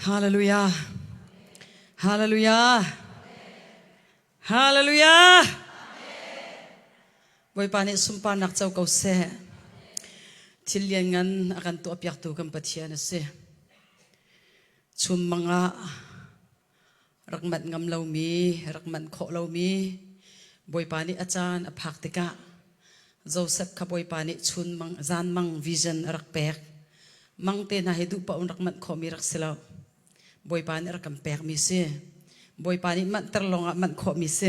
Hallelujah. Hallelujah. Hallelujah. Bawipa nih sunparnak co ko seh. Thil lianngan a kan tuahpiaktu kan Pathian a si. Chum mang ah rak manh ngam lomi, rak manh khawh lomi Bawipa nih a caan a phak tikah Joseph kha Bawipa nih chun mang, zan mang vision a rak pek. Mang te hna hi duh paoh in rak manh khawhmi rak si lo. Bawipa nih a rak kan pekmi si. Bawipa nih manhter lawngah manh khawhmi si.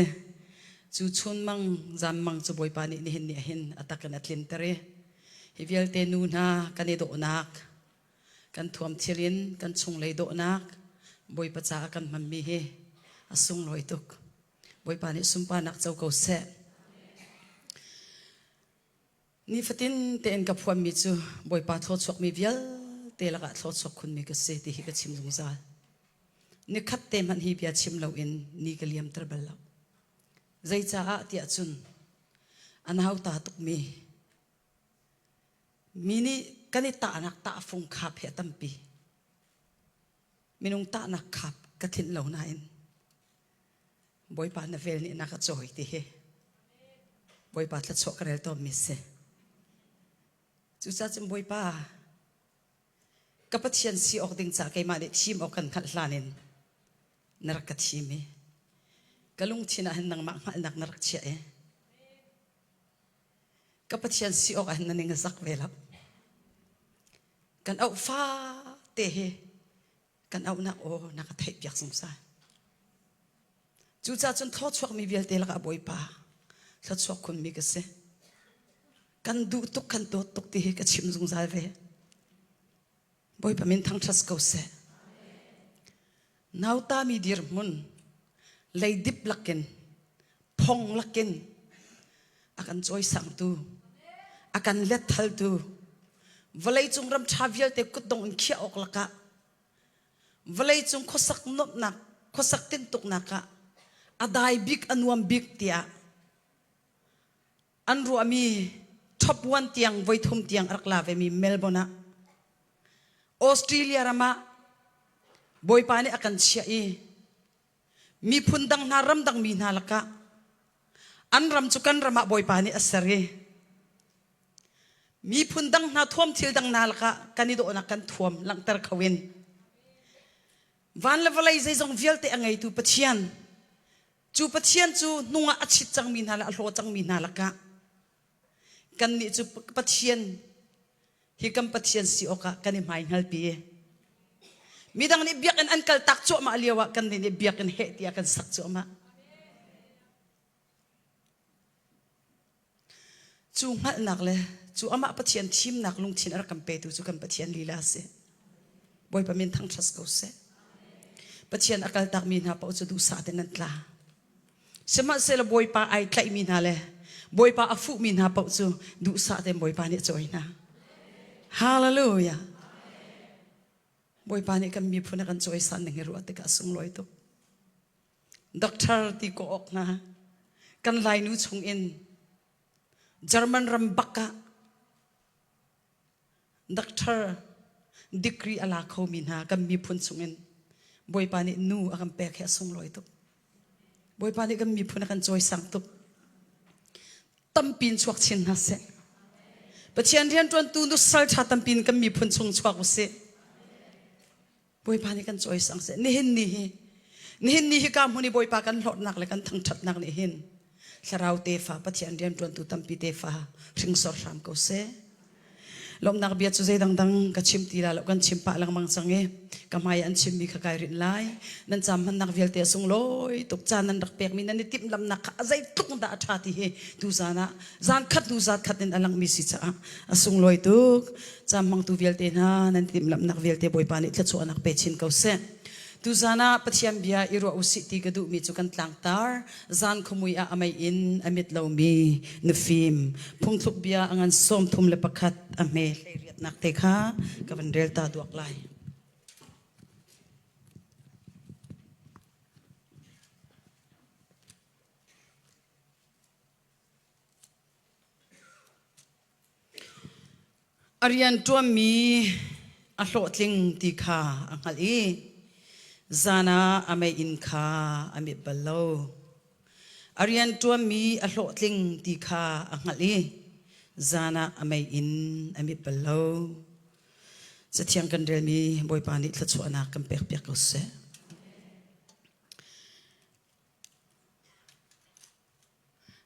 Cu chun mang, zan mang cu Bawipa nih nihin ni ahhin a tak in a tlinter i hi vialte nu hna kan i dawhnak, kan thuam thil in kan chunglei dawhnak Bawipa caah kan hmanmi hi a sunglawi tuk. Bawipa nih sunparnak co ko seh. Nifatin tein ka phuanmi cu Bawipa thluachuakmi vialte lakah thluachuak khunmi ka si ti hi ka chim zungzal. Nikhat te hmanh hi bia chim loin ni ka liamter bal lo. Zeicaah tiah cun an hauta tukmi mi nih kan i tahnak tahfung khap hi a tampi. Minung tahnak khap ka tlinh lo nain Bawipa na vel nih na ka cawi ti hi Bawipa thluachuah ka rel tawnmi si. Cucaah cun Bawipa ka Pathian si awk ding ca keimah nih thim awk kan hngalh hlan in na rak ka thim i ka lungthin ah hin nangmah hngalhnak na rak chiah i ka Pathian si awk ah hin na ning a zak ve lo. Kan auh fa te hi kan auhnak aw na ka theihpiak zungzal. Cucaah cun thluachuakmi vialte lakah Bawipa thluachuak khunmi ka si. Kan duh tuk kan dawt tuk ti hi ka chim zungzal ve. Bawipa min thangṭhat ko seh. Nautami dirhmun leidip lakin phong lakin a kan cawisangtu a kan letthaltu vawleicung ram ṭha vialte kutdong in khiah awk lakah vawleicung khuasak nuamhnak khuasak tintuknak ah a dai bik a nuam bik tiah an ruahmi top one tiang voithum tiang a rak la vemi Melbourne ah Australia ram ah Bawipa nih a kan chiah i miphun dang hna ramdang mi hna lakah an ram cu kan ram ah Bawipa nih a ser i miphun dang hna thuam thil dang hna lakah kan i dawhnak kan thuam langhter kho in van le vawlei zeizong vialte a ngeitu Pathian cu Pathian cu hnungah a chit cangmi hna le a hlaw cangmi hna lakah kannih cu Pathian hi kan Pathian si awkah kan i hmaihngalpi. Midang nih biakinn an kal tak cuahmah lio ah kannih nih biakinn heh tiah kan sak cuahmah. Cu hngalhnak le cu amah Pathian thimnak lungthin a rak kan petu cu kan Pathian lila a si. Bawipa min thangṭhat ko seh. Pathian a kaltakmi hna paoh cu duhsah tein an tla. Sihmanhsehlaw Bawipa ai tlaihmi hna le Bawipa a fuhmi hna paoh cu duhsah tein Bawipa nih a cawi hna. Hallelujah. Bawipa nih kan miphun a kan cawisan ning hi ruah tikah a sunglawi tuk. Doctor ti ko awk hna kan Lainu chung in German ram bak ah Doctor degree a la khomi hna kan miphun chungin Bawipa nih nu a kan pek hi a sunglawi tuk. Bawipa nih kan miphun a kan cawisang tuk. Tampi in chuak chin hna seh. Pathian rianṭuantu nusal ṭha tampi in kan miphun chung chuak usih. Bawipa nih kan cawisang seh. Nihin ni hi nihin ni hi ka hmun i Bawipa kan hlawtnak le kan thangṭhatnak nih hin thlarau tefa Pathian rianṭuantu tampi tefa hringsor hram ko seh. Lawmhnak bia cu zei dangdang ka chim ti la lo kan chim pah lengmang cang i ka hmai an chimmi kha kai rinh lai. Nan caam hmannak vialte a sunglawi tuk caan nan rak pekmi nan i timhlamnak kha a zeitluk dah a ṭha ti hi tu zan ah zan khat hnu zan khat in a langmi si caah a sunglawi tuk. Caam hmangtu vialte hna nan timhlamhnak vialte Bawipa nih thluachuahnak pe chin ko seh. Tuzan ah Pathian bia i ruah usih ti ka duhmi cu kan tlangtar zan khuamui ah a mei in a mit lomi nufim phungthluk bia a ngan 31 a hme hleiriatnak te kha ka van rel ta duak lai. A rianṭuanmi a hlawhtling ti kha a hngalh i. Zan ah a meiinn kha a mit bal lo. A rianṭuanmi a hlawhtling ti kha a hngalh i zan ah a meiinn a mit bal lo. Cathiang kan relmi Bawipa nih thluachuahnak kan pekpiak ko seh.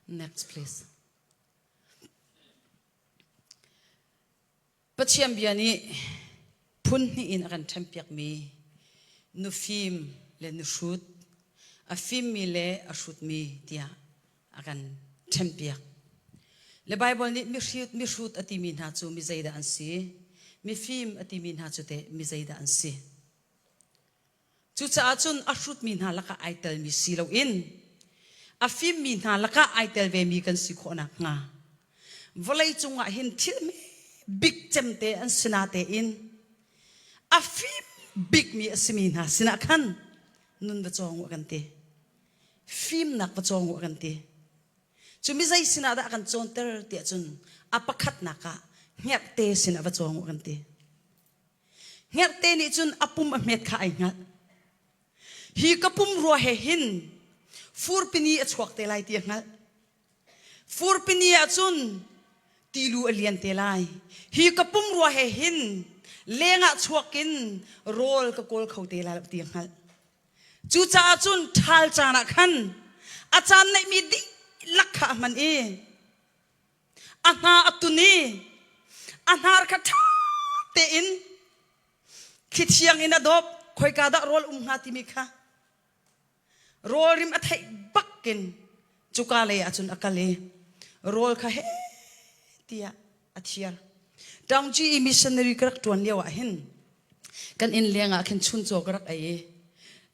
Next please. Pathian bia nih phun hnih in a kan ṭhenpiakmi nufim le nuhrut, a fimmi le a hrutmi tiah a kan ṭhenpiak. Le Baibal nih mihrut mihrut a timi hna cu mi zeidah an si? Mifim a timi hna cu teh mi zeidah an si? Cucaah cun a hrutmi hna lakah ai telmi si loin a fimmi hna lakah ai tel vemi kan si khawh nakhnga vawlei cungah hin thil bik cemte an si natein a fim bikmi a simi hna sinah khan nun va cawng u a kan ti. Fimnak va cawng u a kan ti. Cu mi zei sinah dah a kan cawnter tiah cun a pakhatnak ah hngerhte sinah va cawng u a kan ti. Hngerhte nih cun a pum a hmet kha ai hngalh. Hi ka pum rua he hin furpini a chuak te lai ti a hngalh. Furpini ah cun tilu a lian te lai. Hi ka pum rua he hin lengah chuak in rawl ka kawl kho te lai lo ti a hngalh. Cucaah cun ṭhal caan ah khan a caan neihmi dihlak kha a hman i a hna a tun i a hnar kha ṭha tein thlithiang in a dawp khoika dah rawl um hnga timi kha rawl rim a theih bakin cuka lei ah cun a kal i rawl kha he tiah a thiar Taungci i missionary ka rak ṭuan lio ah hin kan inn leng ah khin chuncaw ka rak ei i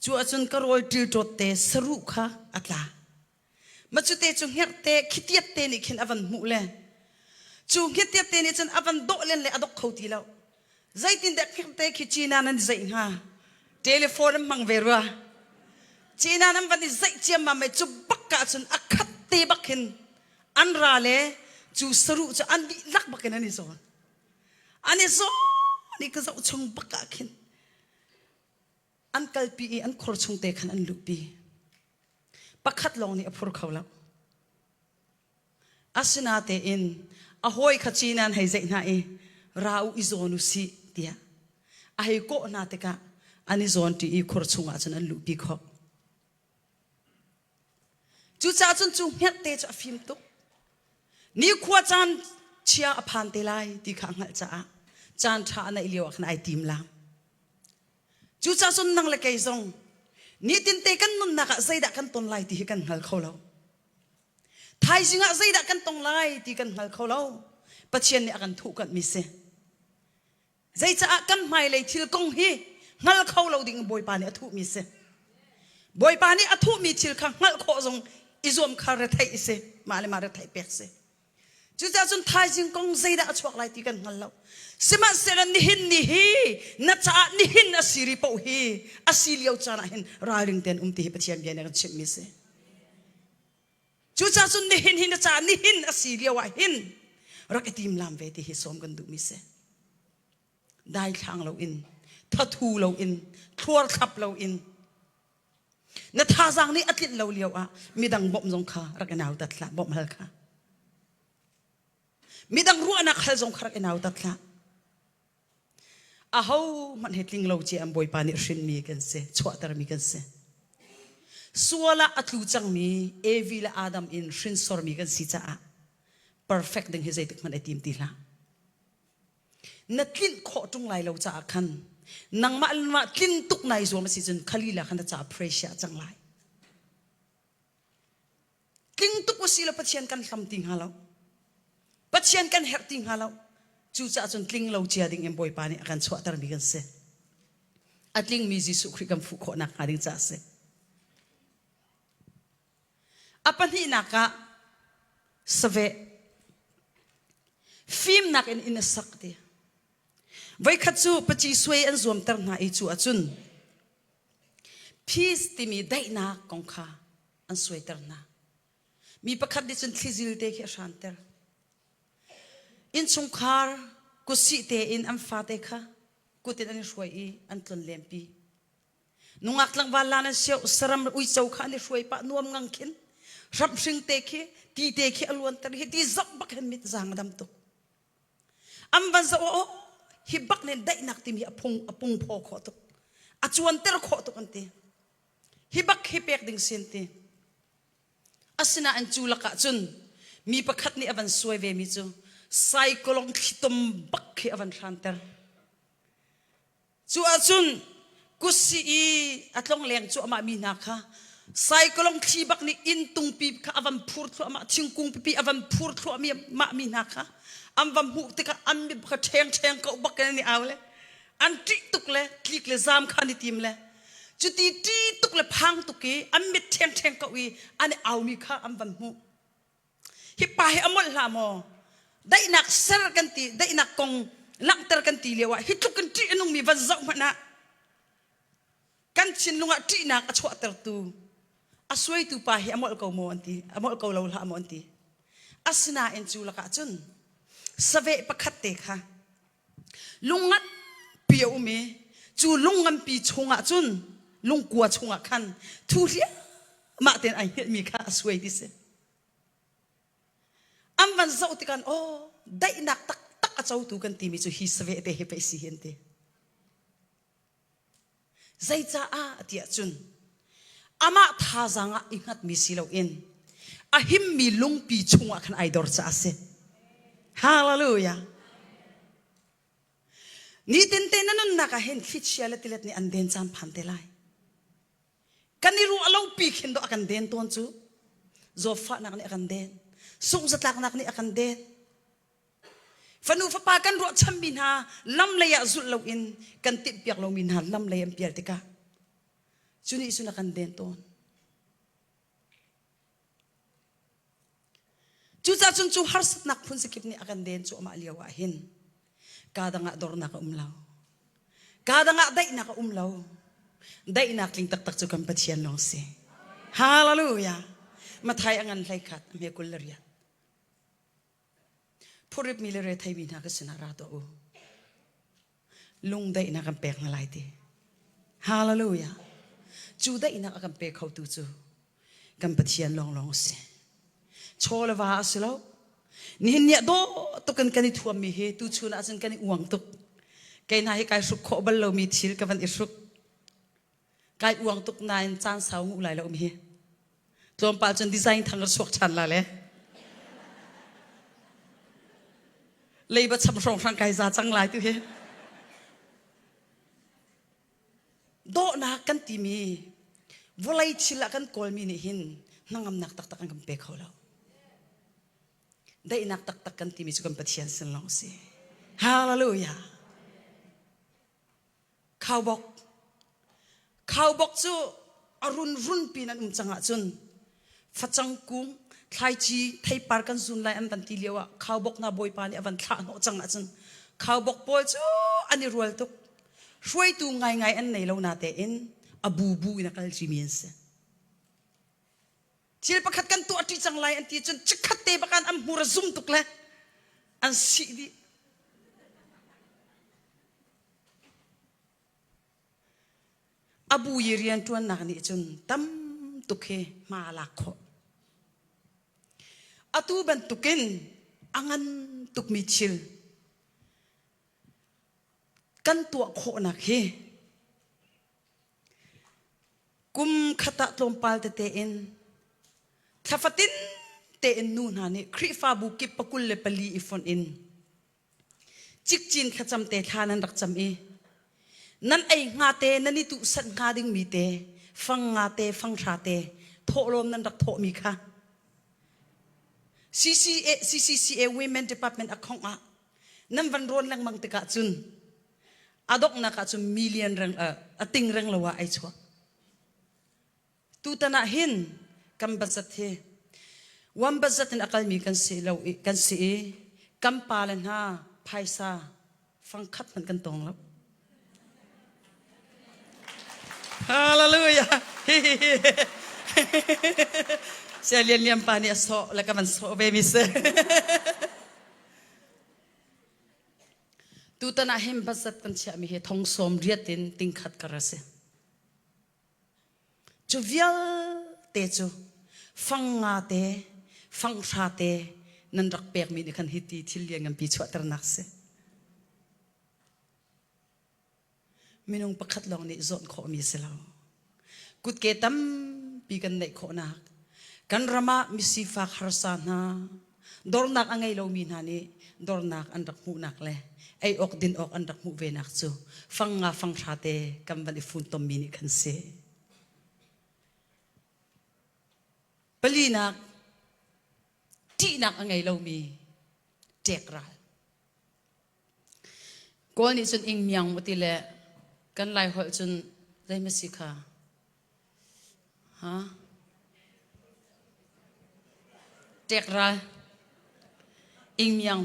cu ahcun ka rawl ṭilṭawt te saruh kha a tla Ma cu te cu hngerhte khitiat te nih khin a van hmuh le cu khitiat te nih cun a van dawh len le a dok kho ti lo. Zeitindah hngerhte khi China nan i zeih hnga? Telephone an hmang ve rua. China nan van i zeih ciammam i cu bak ah cun a khat te bak hin an ra le cu saruh cu an dihlak bak in an i zawn. An i zawn i ka zoh chung bak ah khin an kalpi i an khor chung te khan an luhpi. Pakhat lawng nih a phur kho lo. Asinatein a hawi kha cin an hei zeih hna i ra u i zawn u sih tiah a hei kawh hna tikah an i zawnṭi i khur chungah cun an luhpi khawh. Cucaah cun cu hngerhte cu a fim tuk. Nikhua caan chia a phan te lai ti kha a hngalh caah caan ṭha a neih lio ah khan ai tim lam. Cucaah cun nang le kei zong nitinte kan nunnak ah zeidah kan ton lai ti hi kan hngal kho lo. Thaizing ah zeidah kan tong lai ti kan hngal kho lo. Pathian nih a kan thuhkanhmi si. Zeicaah kan hmailei thil kong hi hngal kho lo ding Bawipa nih a thuhmi si. Bawipa nih a thuhmi thil kha hngalh khawh zong i zuam kha retheih si. Mah le mah retheih pek si. Cucaah cun thaizing kong zeidah a chuak lai ti kan hngal lo. Sihmanhsehlaw nihin ni hi na caah nihin a si ri paoh hi a si lio caan ah hin ralring tein um ti hi Pathian bia nih a kan chimhmi a si. Cucaah cun nihin hi na caah nihin a si lio ah hin rak i timlam ve ti hi sawm kan duhmi si. Daithlang loin, thathu loin, thluarthlap loin, Na thazaang nih a tlinh lo lio ah midang bawmh zong kha rak i nautat hlah, bawmh hal kha. Midang ruahnak hal zong kha rak i nautat hlah. Aho hmanh he tling lo cia an Bawipa nih hrinmi kan si, chuahtermi kan si. Sual ah a tlu cangmi Evi le Adam in hrinsormi kan si caah perfect ding hi zeitik hmanh ai tim ti hlah. Na tlinh khawh ṭung lai lo caah khan nangmah le nangmah tlin tuk nai zuam a si cun khalila khan na caah pressure a cang lai. Tling tuk usih law Pathian kan hlam ti hnga lo. Pathian kan herh ti hnga lo. Cucaah cun tling lo cia ding in Bawipa nih a kan chuahtermi kan si. A tlingmi Jesuh Khrih kan fuh khawh nakhnga ding caah a si. A pahnihnak ah saveh fimnak in inn a sak ti. Voikhat cu paci suai an zuamter hna i cu ahcun peace timi daihnak kong kha an suaiter hna. Mi pakhat nih cun thlizil te khi a hranter. Innchungkhar kutsih tein an fate kha kut in an i hruai i an tlon lempi. Nungak tlangval la nan sio saram uico kha an i hruai pah nuam ngang khin hramhring te khi ti te khi a luanter hi ti zoh bak hin mit zaang a dam tuk. An van zoh oh hi bak nen daihnak timi a phung a pung phaw khawh tuk. A cuanter khawh tuk an ti. Hi bak hi pek ding sin ti. Asinain cu lakah cun mi pakhat nih a van suai ve mi cu saikolong thlitum bak khi a van hranter. Cu ahcun kutsi i a tlongleng cuahmah mi hna kha saikolong thli bak nih inn tungpi kha a van phur thluahmah, thingkung pipi a van phur thluahmah mi hna kha an va hmuh tikah an mit kha ṭheng ṭheng ko bak in an i au le an ṭih tuk le tlik le zaam kha an i tim le cuti ṭih tuk le phang tuk i an mit ṭheng ṭheng ko i an i aumi kha an van hmuh. Hi pa hi a molh hlah maw? Daihnak ser kan ti, daihnak kong langhter kan ti lio ah hi tluk in ṭih a nungmi van zoh hmanh ah kan thinlung ah ṭihnak a chuahtertu a suaitu pa hi a molh ko maw an ti, a molh ko lo hlah maw an ti. Asinain cu lakah cun saveh pakhat te kha lung nganpi a um i cu lung nganpi chungah cun lungkua chungah khan thu hliahmah tein ai hngilhmi kha a suai ti si. An van zoh tikah aw daihnak taktak a cotu kan timi cu hi saveh te hi pei si hi an ti. Zeicaah tiah cun amah thazaang ah i hngatmi si loin a himmi lungpi chungah khan ai dor caah a si. Hallelujah. Nitin te na nunnak ah hin thlichia le tilet nih an den caan phan te lai. Kan i ruah lo pi khin dawh a kan den tawn cu. Zawtfahnak nih a kan den. Sungzatlaknak nih a kan den. Fanu fapa kan ruahchanmi hna lam lei ah zulh loin kan timhpiak lomi hna lam lei an pial tikah cu nih cun a kan den tawn. Cucaah cun cu harsatnak phun zakip nih a kan den cuahmah lio ah hin kaa dang ah dornak a um lo. Kaa dang ah daihnak a um lo. Daihnak tling taktak cu kan Pathian lawng si. Hallelujah. Mathai a ngan hlei khat a hme 28. Phuripmi le retheimi hna ka sinah ra tuah u. Lungdaihnak kan pek hna lai ti. Hallelujah. Cu daihnak a kan pe khotu cu kan Pathian lawnglawng a si. Chaw le va a si lo. Nihin ni ah dawh tuk in kan i thuammi hi tuchun ah cun kan i uang tuk. Kei hna hi kai hruk khawh bal lomi thil ka van i hruk. Kai uang tuk nain caan sau nguh lai lo mi hi. Tlawmpal cun design thang ka chuak ṭhan la le. Leiba cham hrawnghrang kai za cang lai tu hi. Dawhnak kan timi vawlei thil ah kan kawlmi nih hin hnangamnak taktak an kan pe kho lo. Daihnak taktak kan timi cu kan Pathian sin lawng si. Hallelujah. Khaubawk. Khaubawk cu a runrun pin an um cang ahcun facang kung thlaici theipar kan zun lai an van ti lio ah khaubawk hna bawipa nih a van thlah hnawh cang ahcun khaubawk pawl cu an i rual tuk. Hruaitu ngaingai an nei lo na tein a bubu in a kal cimi an si. Thil pakhat kan tuah ṭi cang lai an ti cun chikkhat te bakan an hmur a zum tuk le an sih dih. A bu i rianṭuannak nih cun tam tuk hi hma a lak khawh. Atu bantukin a ngan tukmi thil kan tuah khawhnak hi kum khat ah tlawmpal tete in thla fatin tein nu hna nih Khrihfabu kip pakul le pali i fonh in Cikcin thlacam te thla nan rak cam i nan ei hnga te nan i tuhsanh hnga dingmi te fang nga te fang hra te thawhlawm nan rak thawhmi kha CCA, CCCA Women Department a khongh ah nan van rawn lengmang tikah cun a donghnak ah cun million reng a ting reng lo ah ai chuak. Tutan ah hin kan budget hi one budget in a kalmi kan si lo i kan si i kan pale hna phaisa fangkhat hmanh kan tong lo. Hallelujah. Sia Lian Lian pa nih a sawh le ka van sawh ve mi si. Tutan ah hin budget kan chiahmi hi thong sawm riat in tingkhat kar a si. Cu vialte cu fang nga te, fang hra te nan rak pekmi nih khan hiti thil liannganpi chuahternak si. Minung pakhat lawng nih zawnh khawhmi si lo. Kutke tampi kan neih khawhnak, kan ram ah misifak harsa hna, dornak a ngei lomi hna nih dornak an rak hmuhnak le ei awk din awk an rak hmuh venak cu fang nga fang hra te kan van i funtommi nih khan si. Palinak, ṭihnak a ngei lomi ṭek ral. Kawl nih cun ingmiang maw ti le kan Lai holh cun zei si kha? Ha? Ṭek ral. Ingmiang.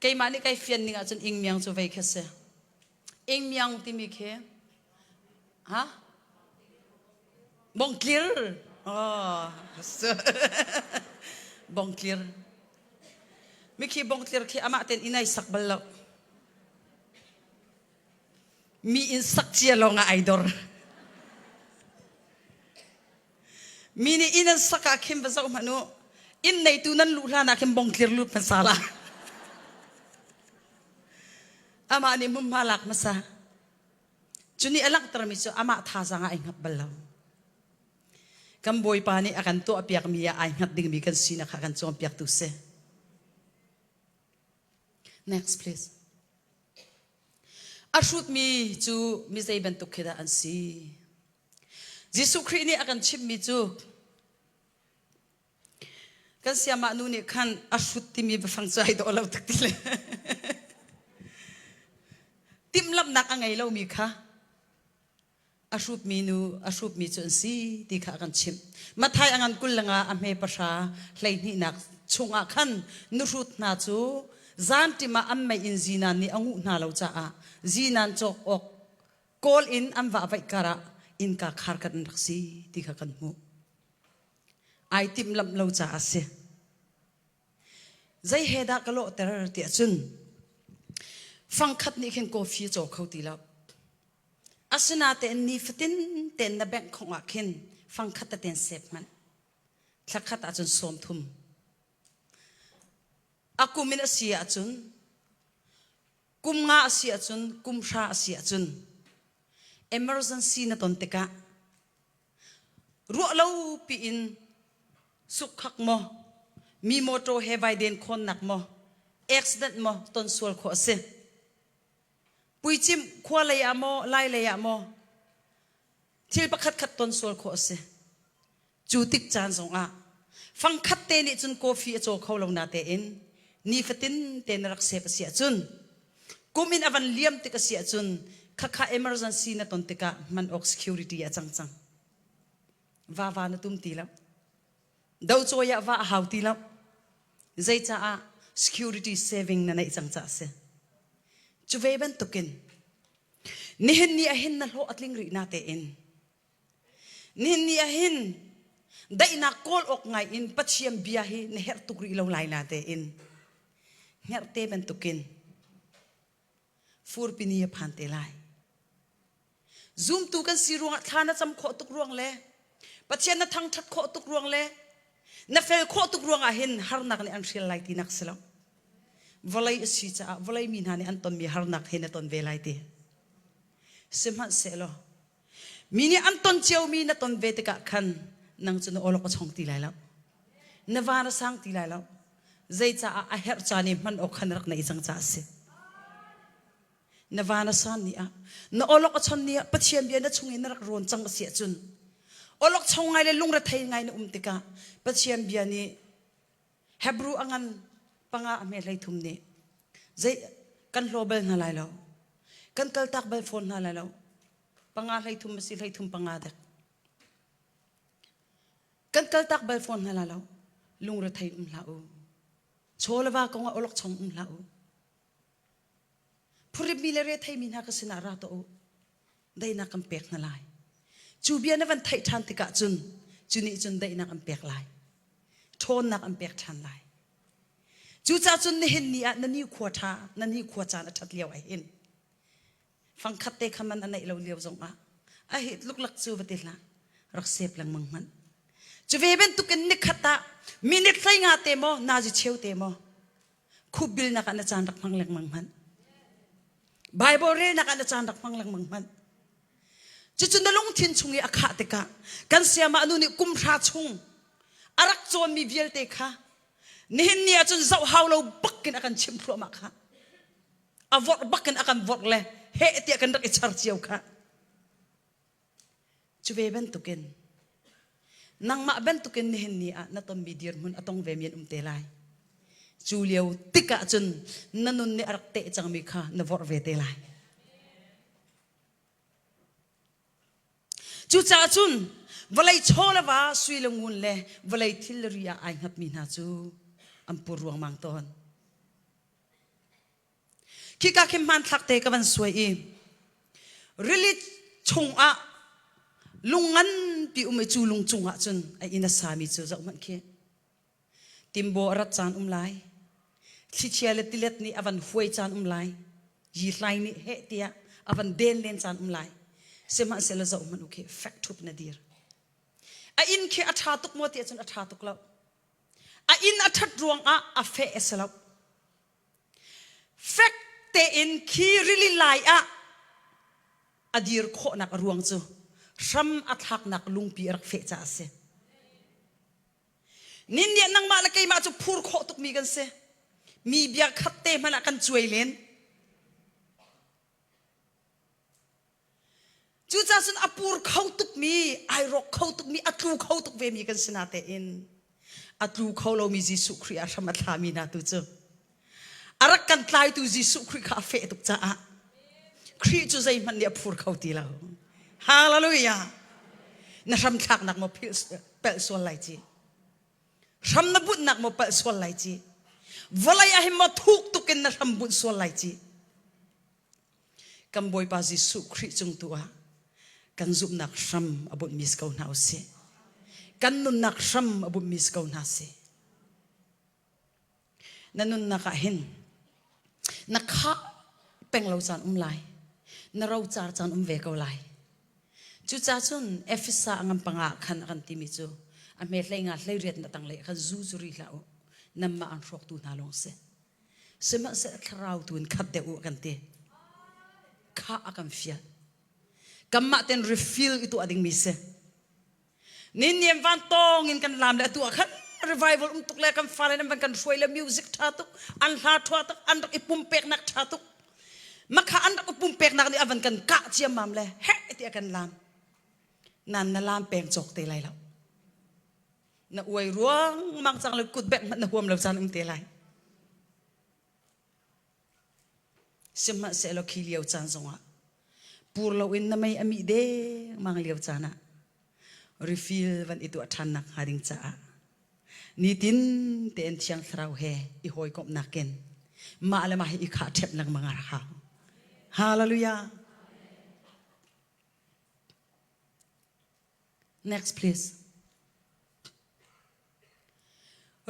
Keimah nih kai fian ning ahcun ingmiang cu vei kha si. Ingmiang timi khi ha? Bongtlir. Oh, bongtlir. Mikhi bongtlir khi amah ten in ai sak bal lo. Mi in sak cia lawng ah ai dor. Mi nih inn an sak ah khin va zoh hmanh u. Inn neitu nan luh hlan ah khin bongtlir lut hmasa la. Amah nih hmunhma lak hmasa. Cu nih a langhtermi cu amah thazaang ah ai hngat bal lo. Kan Bawipa nih a kan tuahpiakmi ah ai hngat dingmi kan sinak kha a kan cawnpiaktu si. Next please. A hrutmi cu mi zei bantuk khi dah an si? Jesuh Khrih nih a kan chimhmi cu Kan siamah nu nih khan a hrut timi biafang cu ai dawh lo tuk ti le timhlamhnak a ngei lomi kha a hrutmi nu a hrutmi cu an si ti kha a kan chimh. Matthai a ngan kul le nga a hme pahra hleihnihnak chungah khan nuhrut hna cu zanṭim ah an mei in zinan nih a nguh hna lo caah zinan cawk awk kawl in an vahvaih karah innka khar kan rak si ti kha kan hmuh. Ai timhlamh lo caah a si. Zei he dah ka lawhter tiah cun fangkhat nih khin coffee a caw kho ti lo. Asinain nifatin tein na bank khong ah khin fangkhat teten save hmanh. Thlakhat ahcun 30. A kum in a si ahcun kum nga a si ahcun kum hra a si ahcun emergency na ton tikah Ruah lo piin sukkhak maw, mi mawṭaw he vaiden khawnnak maw, accident maw ton sual khawh a si. Puicimh khua lei ah maw, lai lei ah maw, thil pakhat khat ton sual khawh a si. Cu tik caan zongah fangkhat te nih cun coffee a caw kho lo na tein nifatin te na rak sep a si ahcun kum in a van liam tik a si ahcun khakha emergency na ton tikah hman awk security a cang cang. Va va na tum ti lo. Do cawi ah va a hau ti lo. Zeicaah security saving na neih cang caah a si. Cu ve bantukin nihin ni ahhin na hlawh a tling rih na tein nihin ni ahhin daihnak kawl awk ngai in Pathian bia hi na herh tuk rih lo lai na tein hngerhte bantukin furpi ni a phan te lai. Zumtu kan si ruangah thla na cam khawh tuk ruang le Pathian na thangṭhat khawh tuk ruang le na fel khawh tuk ruangah hin harnak nih an hrial lai tinak si lo. Vawlei a si caah vawlei mi hna nih an tonmi harnak hi na ton ve lai ti. Sihmanhsehlaw mi nih an ton ciomi na ton ve tikah khan nang cu na awlok a chong ti lai lo. Na van a sang ti lai lo. Zeicaah a herh caan i hman awk khan rak neih cang caah a si. Na van a san ni ah na awlok a chon ni ah Pathian bia na chung in na rak rawn cang a si ahcun awlok chong ngai le lungrethei ngai na um tikah Pathian bia nih Hebrew a ngan panga a hme hlei thum nih zei kan hlaw bal hna lai lo kan kaltak bal fawn hna lai lo panga hlei thum a si hlei thum panga dek Kan kaltak bal fawn hna la lo. Lungrethei um hlah u. Chaw le va kong ah awlokchong um hlah u. Phuripmi le retheimi hna ka sinah ra tuah u. Daihnak kan pek hna lai. Cu bia na van theih ṭhan tikah cun cu nih cun daihnak an pek lai. Ṭhawnnak an pek ṭhan lai. Cucaah cun nihin ni ah na ni khua ṭha, na ni khua caan a ṭhat lio ah hin fangkhat te kha man a neih lo lio zongah. A hi luklak cu va ti hlah. Rak sep lengmang hmanh. Cu ve bantukin nikhat ah minute hlei nga te maw nazi cheu te maw khupbilnak ah na caan rak hmang lengmang hmanh. Bible relnak ah na caan rak hmang lengmang hmanh. Cucu na lungthin chung i a khah tikah kan sayamah nu nih kum hra chung a rak cawnmi vialte kha nihin ni ahcun zoh hau lo bakin a kan chimh thluahmah kha. A vorh bakin a kan vorh le heh tiah kan rak i char cio kha. Cu ve bantukin nangmah bantukin nihin ni ah na tonmi dirhmun a tong vemi an um te lai. Cu lio tikah cun na nun nih a rak teh cangmi kha na vorh ve te lai. Cucaah cun vawlei chaw le va sui le ngun le vawlei thil le ri ah ai hngatmi hna cu an pur ruangmang tawn. Khika khi hmanthlak te ka van suai i rili chungah lung nganpi um i cu lung cungah cun a inn a sami cu zoh hmanh khi. Timbo a rat caan um lai. Thlichia le tilet nih a van huai caan um lai. Yihlai nih heh tiah a van den len caan um lai. Sihmanhsehlaw zoh hmanh u khi fek ṭhup na dir. A inn khi a ṭha tuk maw tiah cun a ṭha tuk lo. A inn a ṭhat ruangah a feh a si lo. Fek tein khi rili lai ah a dir khawhnak a ruang cu hram a thlaknak lungpi a rak feh caah a si. Nin nih nangmah le keimah cu phur khawh tukmi kan si. Mi bia khat te hmanh ah kan cuai len. Cucaah cun a pur kho tukmi, ai rawk kho tukmi, a tlu kho tuk vemi kan si natein a tlu kho lomi Jesuh Khrih ah hram a thlami hna tu cu a rak kan tlaitu Jesuh Khrih kha a feh tuk caah Khrih cu zeihmanh nih a phur kho ti lo. Hallelujah! Na hram thlaknak maw philh pelh sual lai ci. Hram na bunhnak maw palh sual lai ci. Vawlei ah hin maw thuk tuk in na hram bunh sual lai ci. Kan Bawipa Jesuh Khrih cung tu ah kan zumhnak hram a bunhmi si ko hna usih. Kan nunnak hram a bunhmi si ko hna sih. Na nunnak ah hin na khah peng lo caan um lai. Na rocar caan um ve ko lai. Cucaah cun Efesa a ngan panga ah khan a kan timi cu a hme hlei nga hlei riat na tanglei ah khan zu cu ri hlah u. Nanmah an hrawktu hna lawng si. Sihmanhsehlaw thlarau tu in khat deuh u a kan ti. Kha a kan fial. Kanmah ten refill i tuah dingmi si. Nin niam van tawng in kan lam le atu ah khan revival um tuk le kan fale nan van kan hruai le music tha tuk an hla tha tuk an rak i pumpeknak tha tuk makha an rak i pumpeknak nih avan kan kah ciammam le heh ti a kan lam nan na lam peng cawk te lai lo na uai ruang mang cang le kut bek hmanh na huam lo caan um te lai Sihmanhsehlaw khi lio caan zongah pur loin na mei a mih dengmang lio caan ah refill van i tuah ṭhannak hnga ding caah nitin tein Thiang Thlarau he i hawikomhnak in mah le mah hi i khah ṭhep lengmang a hau. Hallelujah. Next please.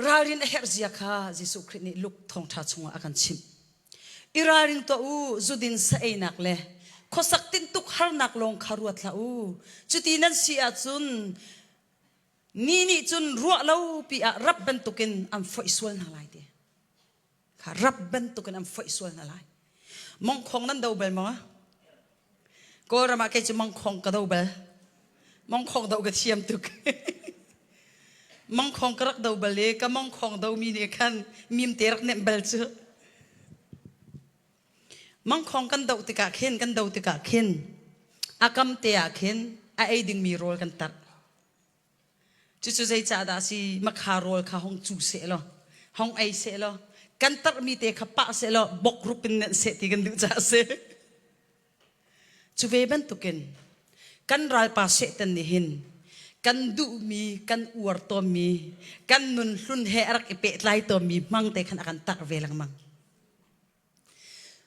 Ralrin a herh zia kha Jesuh Khrih nih Luke thawngṭha chungah a kan chimh. I ralring tuah u, zudin sa einak le khuasak tintuk harnak lawng kha ruat hlah u. Cuti nan si ahcun ni nih cun ruah lo pi ah rap bantukin an foih sual hna lai ti. Kha rap bantukin an foih sual hna lai. Mongkhong nan do bal maw? Kawlram ah kei cu mangkhong ka do bal. Mangkhong do ka thiam tuk. mangkhong ka rak do bal i ka mangkhong do mi nih khan mimte rak nenh bal cu. Mangkhong kan do tikah khin kan do tikah khin a kam te ah khin a ei dingmi rawl kan tarh. Cucu zeicahdah a si makha rawl kha hong cu seh law hong ei seh law kan tarhmi te kha pah seh law bok rup in nenh seh ti kan duh caah a si. Cu ve bantukin kan ralpa Satan nih hin kan duhmi, kan uar tawnmi, kan nun hlun he a rak i pehtlai tawnmi hmang te khan a kan tarh ve lengmang.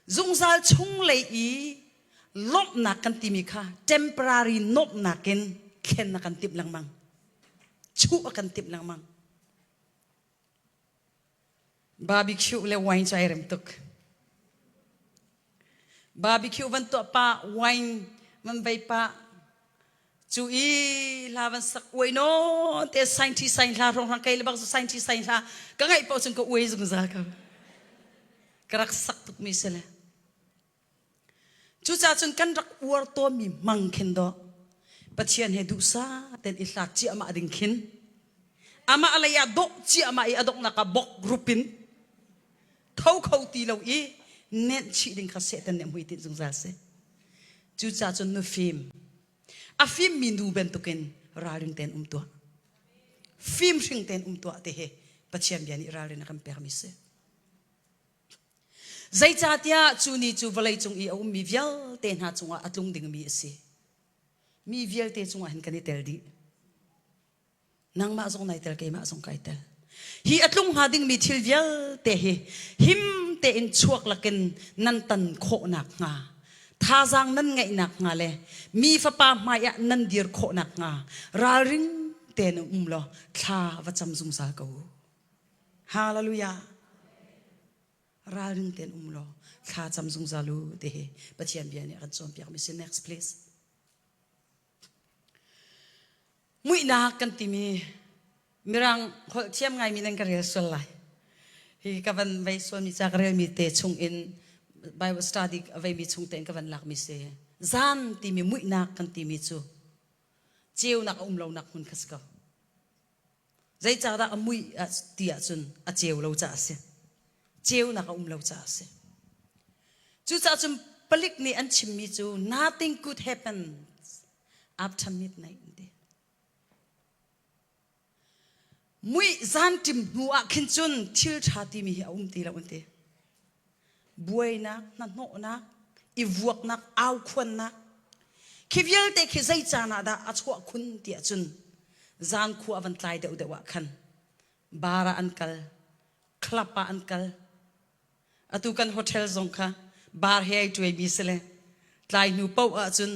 Zungzal chunglei i lawmhnak kan timi kha temporary nuamhnak in thlen a kan timh lengmang. Chuh a kan timh lengmang. Barbecue le wine cu ai rem tuk. Barbecue van tuah pah, wine van vei pah. Cu i hla van sak uai nawn te sain ṭhi sain hla hrawnghrang kei le bak cu sain ṭhi sain hla ka ngaih paoh cun ka uai zungzal ko. Ka rak sak tukmi si le. Cucaah cun kan rak uar tawnmi hmang khin dawh Pathian he duhsah tein i hlat ciahmah ding khin amah lei ah dawh ciahmah i a donghnak ah bok rup in tho kho ti lo i nenh chih ding kha Satan nih a hmuitinh zungzal si. Cucaah cun nufim a fimmi nu bantukin ralring tein um tuah. Fim hring tein um tuah ti hi Pathian bia nih ralrin a kan pekmi si. Zeicahtiah cu ni cu vawleicung i a ummi vialte hna cungah a tlung dingmi a si. Mi vialte cungah hin kan i tel dih. Nangmah zong nai tel, keimah zong kai tel. Hi a tlung hnga dingmi thil vialte hi him tein chuak lakin nan tan khawhnak hnga, thazaang nan ngeihnak hnga le mi fapa hmaiah nan dir khawhnak hnga ralring tein um law thla va cam zungzal ko u. Hallelujah. Ralring tein um law thla cam zungzal u ti hi Pathian bia nih a kan cawnpiakmi si. Next please. Muihnak kan timi Mirang holh thiam ngaimi nan ka rel sual lai. Hi ka van vei sualmi ca ka relmi te chung in Bible study a veimi chung tein ka van lakmi si. Zan timi muihnak kan timi cu ceunak a um lonak hmun kha si ko. Zeicahdah a muih ti ahcun a ceu lo caah a si. Ceunak a um lo caah a si. Cucaah cun palik nih an chimmi cu nothing good happens after midnight an ti. Muih zanṭim hnu ah khin cun thil ṭha timi hi a um ti lo an ti. Buainak, hnahnawhnak, i vuaknak, aukhuannak khi vialte khi zei caan ah dah a chuah khun ti ahcun zan khua a van tlai deuhdeuh ah khan bar ah an kal, club ah an kal. Atu kan hotel zong kha bar he ai tuaimi si le tlai hnu paoh ahcun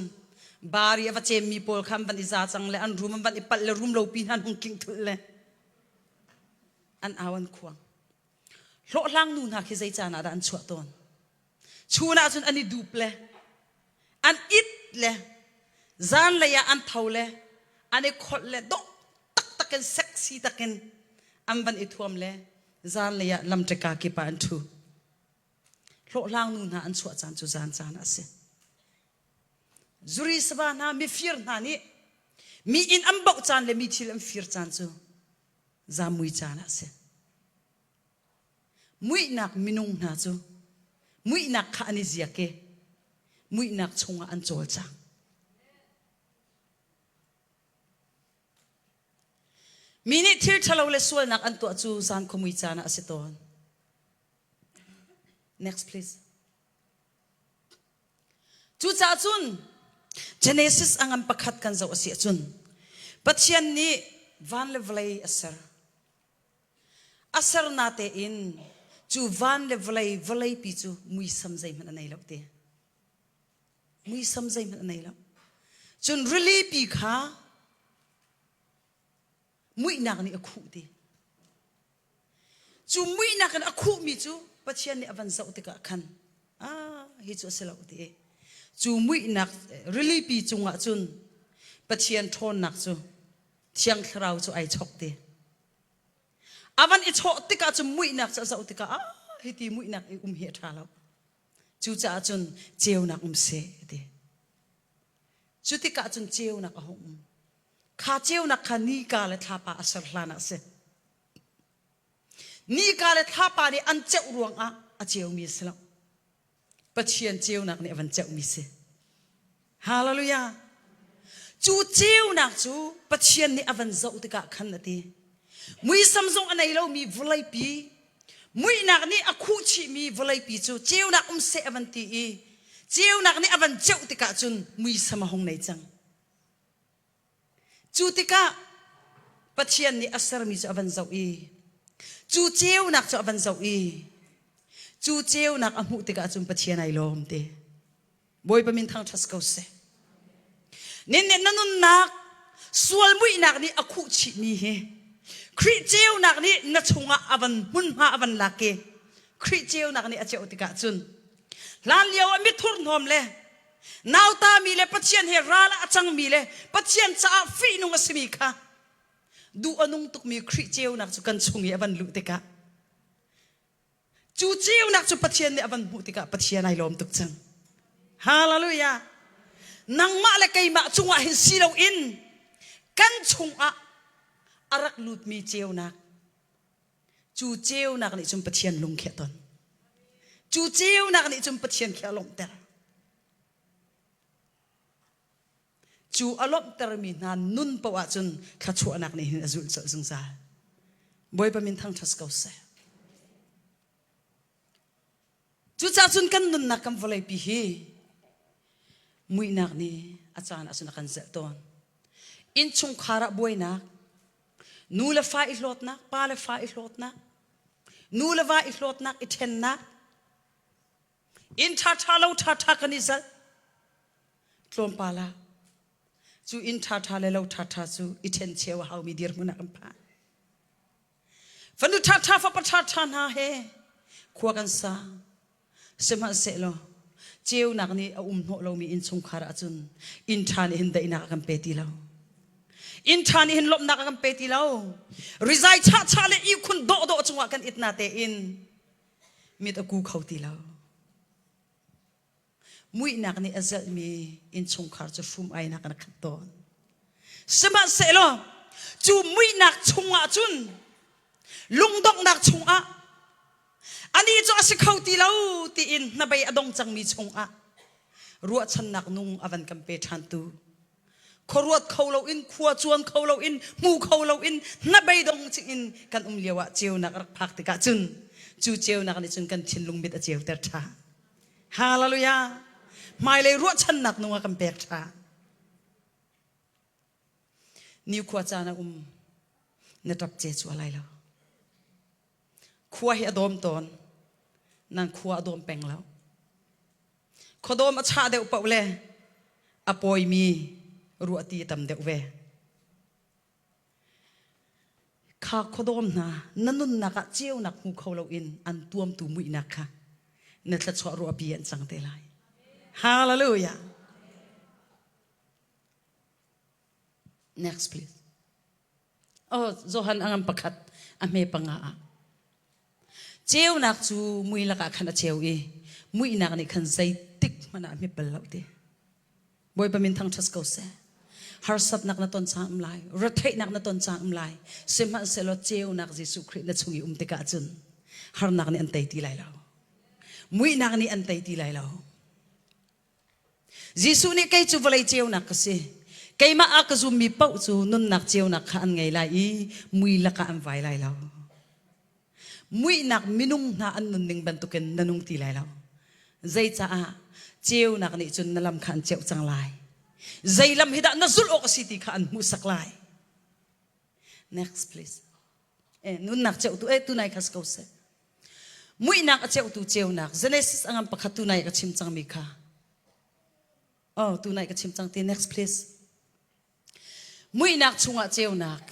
bar i a va cemmi pawl kha an van i za cang le an room an van i palh le room lopi hna an hung king thulh le an au an khuang. Hlawhhlang nu hna khi zei caan ah dah an chuah tawn? Chun ah cun an i dup le an it le zanlei ah an tho le an i kholh le dawh taktak in sexy takin an van i thuam le zanlei ah lamṭeka kip ah an ṭhu. Hlawhhlang nu hna an chuah caan cu zan caan ah a si. Zuri sava hna mifir hna nih mi inn an bauh caan le mi thil an fir caan cu zamui caan ah a si. Muihnak minung hna cu muihnak kha an i ziak i muihnak chungah an cawlcang. Mi nih thil ṭhalo le sualnak an tuah cu zan khuamui caan ah a si tawn. Next please. Cucaah cun Genesis a ngan pakhat kan zoh a si ahcun Pathian nih van le vawlei a ser. A ser natein cu van le vawlei vawleipi cu muisam zeihmanh a nei lo ti. Muisam zeihmanh a nei lo. Cun rilipi kha muihnak nih a khuh ti. Cu muihnak in a khuhmi cu Pathian nih a van zoh tikah khan ah hi cu a si lo ti cu muihnak rilipi cungah cun Pathian ṭhawnnak cu Thiang Thlarau cu ai chok ti. A van i chawh tikah cun muihnak cu a zoh tikah ah hi ti muihnak i um hi a ṭha lo. Cucaah cun ceunak um seh ti. Cu tikah cun ceunak a hung um. Kha ceunak kha nika le thlapa a ser hlan ah a si. Nika le thlapa nih an ceuh ruangah a ceumi a si lo. Pathian ceunak nih a van ceuhmi si. Hallelujah. Cu ceunak cu Pathian nih a van zoh tikah khan a ti. Muisam zong a nei lomi vawleipi, muihnak nih a khuh chihmi vawleipi cu ceunak um seh a van ti i ceunak nih a van ceuh tikah cun muisam a hung nei cang. Cu tikah Pathian nih a sermi cu a van zoh i cu ceunak cu a van zoh i cu ceunak a hmuh tikah cun Pathian ai lawm ti. Bawipa min thangṭhat ko seh. Nin nih na nunnak sual muihnak nih a khuh chihmi hi Khrih ceunak nih na chungah a van hmunhma a van lak i Khrih ceunak nih a ceuh tikah cun hlan lio ah mithur hnawm le. Nautami le Pathian he ral ah a cangmi le Pathian caah fihnung a simi kha duh a nung tukmi Khrih ceunak cu kan chung i a van luh tikah cu ceunak cu Pathian nih a van hmuh tikah Pathian ai lawm tuk cang. Hallelujah! Nangmah le keimah cungah hin si loin kan chungah a rak lutmi ceunak cu ceunak nih cun Pathian lung khi a ton. Cu ceunak nih cun Pathian khi a lawmhter. Cu a lawmhtermi hna nun paoh ahcun thluachuahnak nih hin a zulh colh zungzal. Bawipa min thangṭhat ko seh. Cucaah cun kan nunnak kan vawleipi hi muihnak nih a caan ahcun a kan zelh tawn. Innchungkhar ah buainak, nu le fa i hlawtnak, pa le fa i hlawtnak, nu le va i hlawtnak, i ṭhennak, inn ṭhaṭha lo ṭhaṭha kan i zalh. Tlawmpal ah cu inn ṭhaṭha le lo ṭhaṭha cu i ṭhencheu a haumi dirhmun ah kan phan. Fanu ṭhaṭha fapa ṭhaṭha hna he khua kan sa. Sihmanhsehlaw ceunak nih a um hnawh lomi innchungkhar ahcun inn ṭha nih hin daihnak a kan pe ti lo. Inn ṭha nih hin lawmhnak a kan pe ti lo. Rizai chahchah le ihkhun dawhdawh cungah kan it na tein mit a ku kho ti lo. Muihnak nih a zelhmi innchungkhar cu hrum-ainak in a khat tawn. Sihmanhsehlaw cu muihnak chungah cun lungdonghnak chungah anih cu a si kho ti lo tiin hnabei a dong cangmi chungah ruahchannak nung a van kan pe ṭhantu khuaruat kho loin khua cuan kho loin hmu kho loin hnabei dong in kan um lio ah ceunak a rak phak tikah cun cu ceunak nih cun kan thinlung mit a ceuter ṭhan. Hallelujah. Hmailei ruahchannak nung a kan pek ṭhan. Nikhua caan a um na ṭap ce cu a lai lo. Khua hi a dawm tawn. Nan khua a dawm peng lo. Khuadawm a chah deuh paoh le a pawimi ruahti a tam deuh ve. Kha khuadawm hna na nunnak ah ceunak hmu kho loin an tuamtu muihnak kha na thluachuah ruahpi an cang te lai. Hallelujah. Next please. Oh, Johan angam pakhat a hme panga ah. Ceunak cu mui lakah khan a ceu i muihnak nih khan zeitik hmanh ah a hmit bal lo ti. Bawipa min thangṭhat ko seh. Harsatnak na ton cang um lai, retheihnak na ton cang um lai. Sihmanhsehlaw ceunak Jesuh Khrih na chung i um tikah cun harnak nih an tei ti lai lo. Muihnak nih an tei ti lai lo. Jesuh nih kei cu vawlei ceunak ka si. Keimah a ka zummi paoh cu nunnak ceunak kha an ngei lai i mui lakah an vai lai lo. Muihnak minung hna an nunning bantukin na nung ti lai lo. Zeicaah ceunak nih cun na lam kha an ceuh cang lai. Zei lam hi dah na zulh awk a si ti kha an hmuhsak lai. Next please. Eh, nunnak ceuhtu eh tunai kha si ko seh. Muihnak a ceuhtu ceunak Genesis a ngam pakhat tunai ka chim cangmi kha. Oh, tunai ka chim cang ti next please. Muihnak chungah ceunak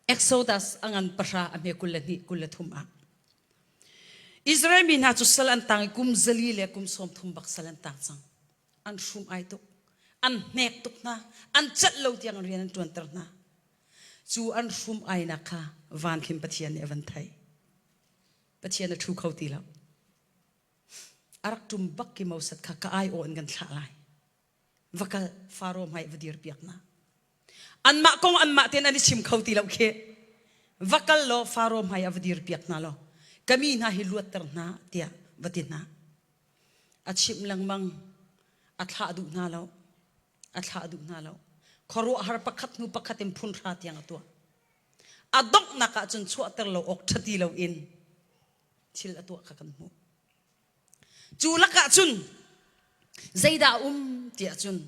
Exodus a ngan pahra a hme 22 23 ah Israel mi hna cu sal an tang i kum zali le kum 30 bak sal an tang cang. An hrum ai tuk. An hnek tuk hna. An celh lo tiang rian an ṭuanter hna. Cu an hrum ainak kha van khin Pathian nih a van theih. Pathian a ṭhu kho ti lo. A rak ṭum bak ki Moses kha ka aiawh in kan thlah lai. Va kal Faro hmai va dir piak hna. Anmah kong anmah tein an i chim kho ti lo khi. Va kal law Faro hmai ah va dir piak hna law ka mi hna hi luatter hna tiah va ti hna. A chimh lengmang a thlah duh hna lo. A thlah duh hna lo. Khuaruahhar pakhat hnu pakhat in phun hra tiang a tuah. A donghnak ah cun chuahter lo awk ṭha ti loin thil a tuah kha kan hmuh. Cu lakah cun zeidah a um tiah cun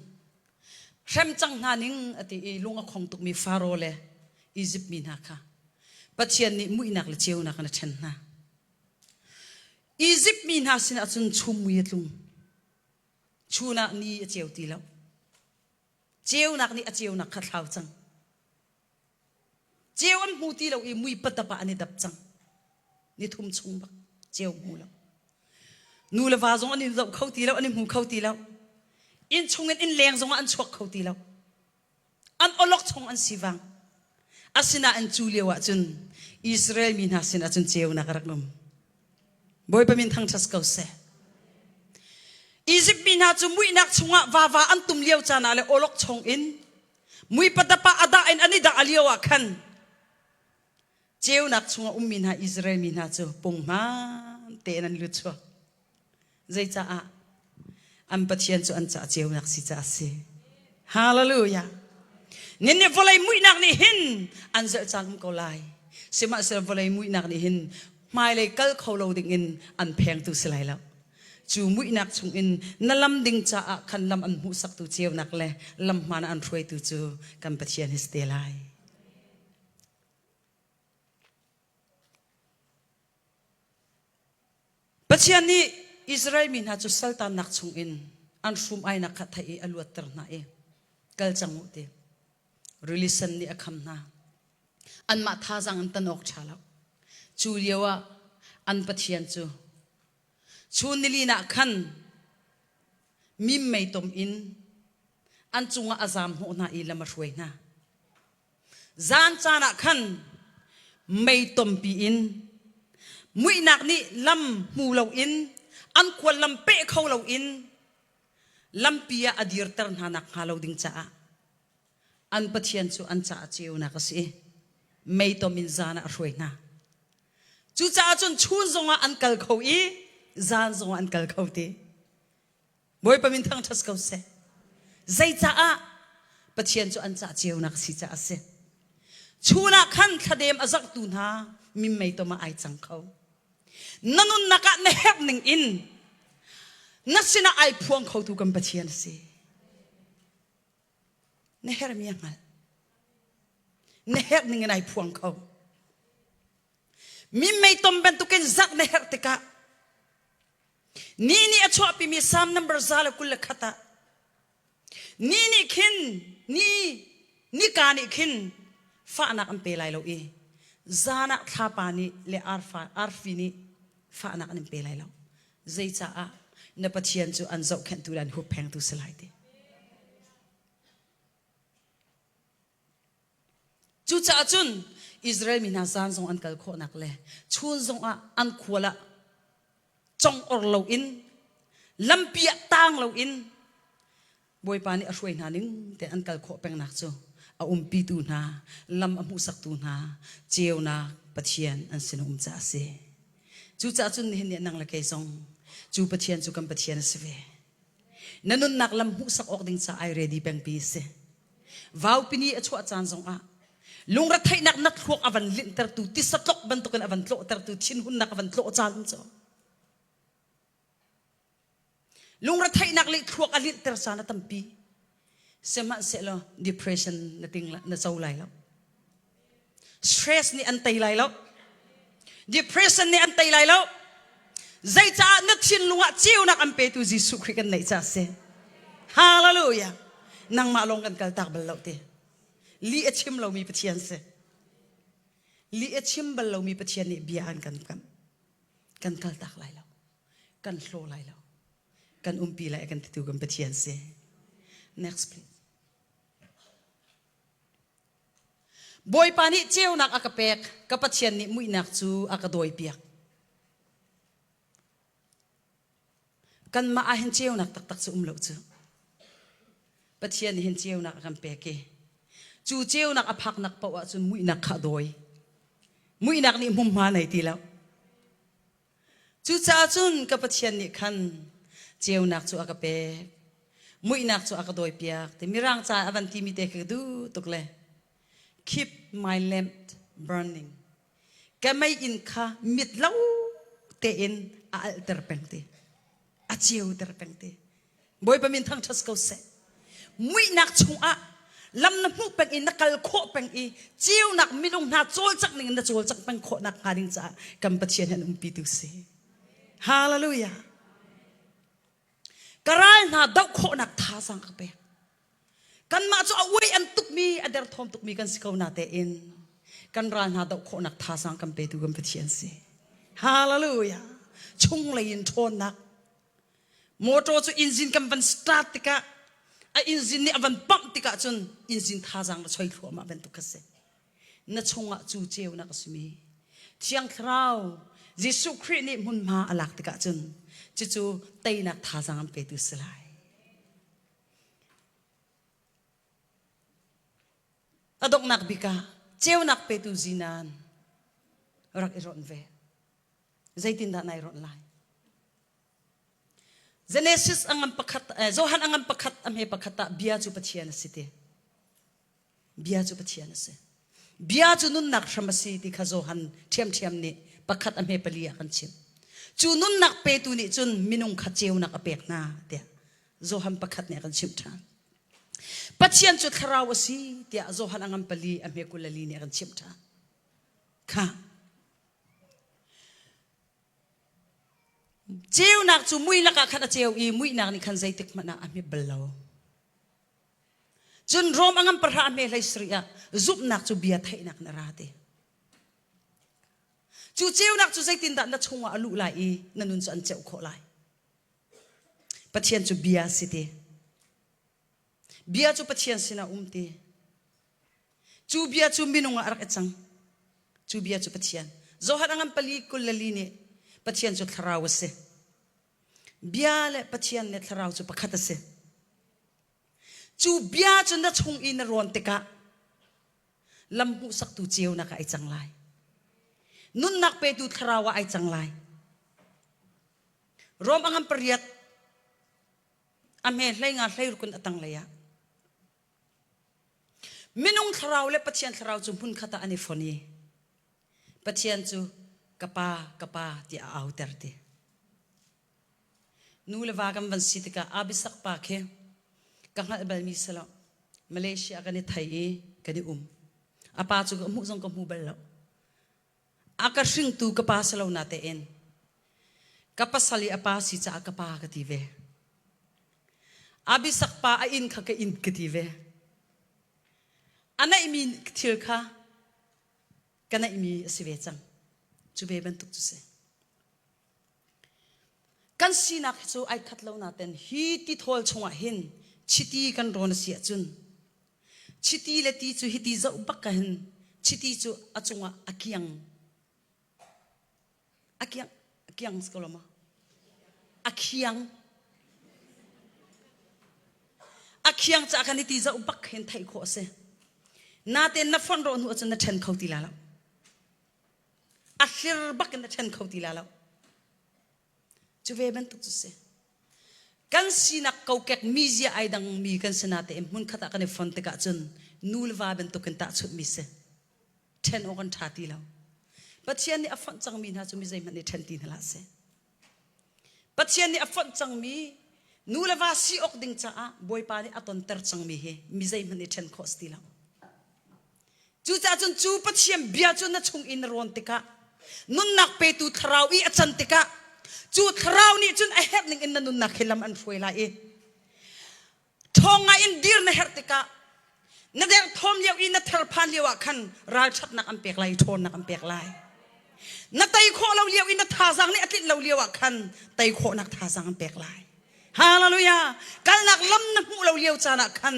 hrem cang hna ning a ti i lung a khong tukmi Faro le Izipt mi hna kha Pathian nih muihnak le ceunak in a ṭhen hna. Izipt mi hna sinah cun chum mui a tlung. Chun ah ni a ceu ti lo. Ceunak nih a ceunak kha thlau cang. Ceu an hmu ti lo i mui patap ah an i dap cang. Ni thum chung bak ceu hmu lo. Nu le va zong an i zoh kho ti lo, an i hmu kho ti lo. Inn chungin inn leng zongah an chuak kho ti lo. An awlok chung an si vang. Asinain cu lio ah cun Israel mi hna sinah cun ceunak a rak um. Bawipa min thangṭhat ko seh. Izipt mi hna cu muihnak chungah vava an tum lio caan ah le awlok chung in mui patapa a dah in an i dah lio ah khan ceunak chungah ummi hna Israel mi hna cu punghman tein an lut chuak. Zeicaah? An Pathian cu an caah ceunak si caah a si. Hallelujah. Nin nih vawlei muihnak nih hin an zelh caan um ko lai. Sihmanhsehlaw vawlei muihnak nih hin hmailei kal kho lo dingin an phengtu si lai lo. Cu muihnak chungin na lam ding caah khan lam an hmuhsaktu ceunak le lam hmaan ah an hruaitu cu kan Pathian hi si te lai. Pathian nih Israel mi hna cu saltannak chungin an hrum-ainak kha theih i a luatter hna i kal cang u ti. Rili sen nih a kham hna. Anmah thazaang in tan awk ṭha lo. Cu lio ah an Pathian cu chun nilin ah khan mim meitom in an cungah a zaam hnawh hna i lam a hruai hna. Zan caan ah khan mei tompi in muihnak nih lam hmu loin an khual lam peh kho loin lampi ah a dirter hna nak hnga lo ding caah an Pathian cu an caah ceunak a si i meitom in zan ah a hruai hna. Cucaah cun chun zongah an kal kho i zan zongah an kal kho ti. Bawipa min thangṭhat ko seh. Zeicaah Pathian cu an cah ceunak si caah a si. Chun ah khan thladem a zarhtu hna mimmei tom ah ai cang kho. Na nunnak ah na herh ning in na sinah ai phuang khotu kan Pathian a si. Na herhmi a hngalh. Na herh ning in ai phuang kho. Mimmei tom bantukin zarh na herh tikah Ni nih a chuahpimi Psalm number 121 ah ni nih khin ni nika nih khin fahnak an pe lai lo i zan ah thlapa nih le arfa arfi nih fahnak an in pe lai lo zeicaah na Pathian cu an zohkhenhtu le an hupphengtu si lai ti Cucaah cun Israel mi hna zan zong an kal khawhnak le chun zongah an khual ah congor loin lampi ah taang loin Bawipa nih a hruai hna ning te an kal khawh pengnak cu a umpitu hna lam a hmuhsaktu hna ceunak Pathian an sin um caah a si. Cucaah cun nihin ni nang le kei zong cu Pathian cu kan Pathian a si ve. Na nunnak lam hmuhsak awk ding caah ai ready pengpi a si. Vaupi ni a chuah caan zongah lungretheihnak na thluak a van linhtertu tisa tlok bantukin a van tlawhtertu thinhunnak a van tlawh caan cu lungretheihnak le thluak a linhter caan a tampi sihmanhsehlaw depression na ting na co lai lo Stress nih an tei lai lo. Depression nih an tei lai lo. Zeicaah na thinlung ah ceunak an petu Jesuh Khrih kan neih caah si. Hallelujah. Nangmah lawng kan kaltak bal lo ti. Lih a chim lomi Pathian si. Lih a chim bal lomi Pathian nih bia an kan kamh. Kan kaltak lai lo. Kan hlaw lai lo. Kan umpi lai kan titu kan Pathian si. Next please. Bawipa nih ceunak a ka pek, ka Pathian nih muihnak cu a ka dawipiak. Kanmah ah hin ceunak taktak cu um lo cu. Pathian nih hin ceunak a kan pek i cu ceunak a phaknak paoh ahcun muihnak kha a dawi. Muihnak nih hmunhma nei ti lo. Cucaah cun ka Pathian nih khan ceunak cu a ka pek, muihnak cu a ka dawipiak ti Mirang ca a van timi te khi ka duh tuk le keep my lamp burning ka meiinn kha mit lo tein a alhter peng ti a ceuter peng ti Bawipa min thangṭhat ko seh. Muihnak chungah lam na hmuh peng i na kal khawh peng i ceunak minung hna cawlcangh ning in na cawlcangh peng khawh nak hnga ding caah kan Pathian hi an umpitu si. Hallelujah. Ka ral hna doh khawhnak thazaang ka pek. Kanmah cu a uai an tukmi, a derthawm tukmi kan si ko na tein kan ral hna doh khawhnak thazaang kan petu kan Pathian si. Hallelujah. Chunglei in ṭhawnnak Motor cu engine kan van start tikah. A engine nih a van pump tikah cun engine thazaang na choi thluahmah bantuk kha si. Na chungah cu ceunak a simi Thiang Thlarau Jesuh Khrih nih hmunhma a lak tikah cun cucu teinak thazaang an petu si lai. A donghnak bik ah ceunak petu zinan rak i ronh ve. Zeitindah nai ronh lai? Genesis a ngan pakhat, eh, Johan a ngan pakhat, a hme pakhat ah bia cu Pathian a si ti. Bia cu Pathian a si. Bia cu nunnak hram a si ti kha Johan ṭhiamṭhiam nih pakhat a hme pali ah kan chim. Cu nunnak petu nih cun minung kha ceunak a pek hna tiah Johan pakhat nih a kan chimh ṭhan. Pathian cu thlarau a si tiah Johan a ngan pali a hme 24 nih a kan chimh ṭhan. Kha Ceunak cu mui lakah khan a ceu i muihnak nih khan zeitik hmanh ah a hmit bal lo. Cun Rom a ngan pahra a hme hlei sarih ah zumhnak cu bia theihnak in a ra ti. Cu ceunak cu zeitindah na chungah a luh lai i na nun cu an ceuh khawh lai. Pathian cu bia si ti. Bia cu Pathian sinah um ti. Cu bia cu minung ah a rak i cang. Cu bia cu Pathian. Johan a ngan pali kul le li nih Pathian cu thlarau a si. Bia le Pathian le thlarau cu pakhat a si. Cu bia cu na chung i na rawn tikah lam hmuhsaktu ceunak ah ai cang lai. Nunnak petu thlarau ah ai cang lai. Rom a ngan pariat a hme hlei nga hlei rukun a tanglei ah Minung thlarau le Pathian thlarau cu hmunkhat ah an i fon i Pathian cu ka pa, ka pa tiah a auter ti. Nu le va kan van si tikah Abisak pa khi ka hngalh balmi si lo. Malaysia kan i thei i kan i um. A pa cu ka hmuh zong ka hmu bal lo. A ka hringtu ka pa si lo na tein ka pasal i a pa si caah ka pa ka ti ve. Abisak pa a inn kha ka inn ka ti ve. A neihmi thil kha ka neihmi a si ve cang. Cu ve bantuk cu si. Kan sinak hi cu ai khat lo naten hi tithawl chungah hin chiti kan rawn a si ahcun chiti le ti cu hiti zoh bak ka hin chiti cu a cungah a kiang a kiang a kiang si ko lo ma a khiang a khiang ca kan i ti zoh bak hin theih khawh a si natein na fonh rawh hnu ahcun na ṭhen kho ti la lo a hlir bak in na ṭhen kho ti la lo cu ve bantuk cu si kan sinak kokek mizia ai dang mi kan si natein hmunkhat ah kan i fon tikah cun nu le va bantuk in tahchunh mi si ṭhen awk an ṭha ti lo Pathian nih a fonh cangmi hna cu mi zeihmanh nih ṭhen ti hna hlah seh Pathian nih a fonh cangmi nu le va si awk ding caah Bawipa nih a tonter cangmi hi mi zeihmanh nih ṭhen khawh si ti lo Cucaah cun cu Pathian bia cu na chung in na rawn tikah nunnak petu thlarau i a can tikah cu thlarau nih cun a herh ning in na nunnak hi lam an hruai lai i ṭhawng ngai in dir na herh tikah na derthawm lio i na therphan lio ah khan ralṭhatnak an pek lai i ṭhawnnak an pek lai. Na tei khawh lo lio i na thazaang nih a tlinh lo lio ah khan tei khawhnak thazaang an pek lai. Hallelujah! Kalnak lam na hmuh lo lio caan ah khan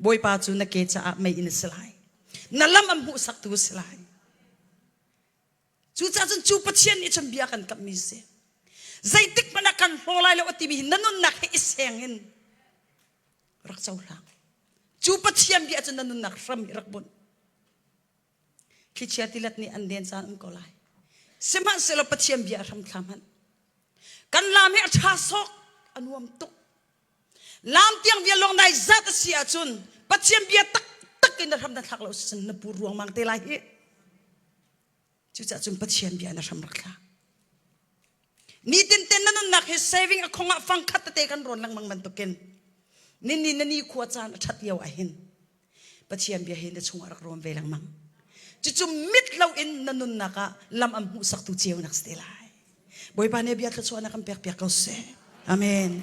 Bawipa cu na ke caah mei in a si lai. Na lam an hmuhsaktu a si lai. Cucaah cun cu Pathian nih cun bia kan kamhmi si. Zeitik hmanh ah kan hlaw lai lo a timi hi na nunnak he i seng in rak cohlang. Cu Pathian bia cun na nunnak hram hi rak bunh. Thlichia tilet nih an den caan um ko lai. Sihmanhsehlaw Pathian bia a hram thla hmanh. Kan lam hi a ṭha sawk, a nuam tuk. Lam tiang vial lawng nai zat a si ahcun Pathian bia taktak in na hram na thlak lo cun na pur ruangmang te lai hi. Cucaah cun Pathian bia na hram rak thlak. Nitin ten na nunnak hi saving a khong ah fang khat tete kan rawn lengmang bantukin nini na ni khua caan a ṭhat lio ah hin Pathian bia hi na chungah rak rawn ve lengmang. Cucu mit loin na nunnak ah lam an hmuhsaktu ceunak si te lai. Bawipa nih bia thluachuahnak kan pek piak ko seh. Amen.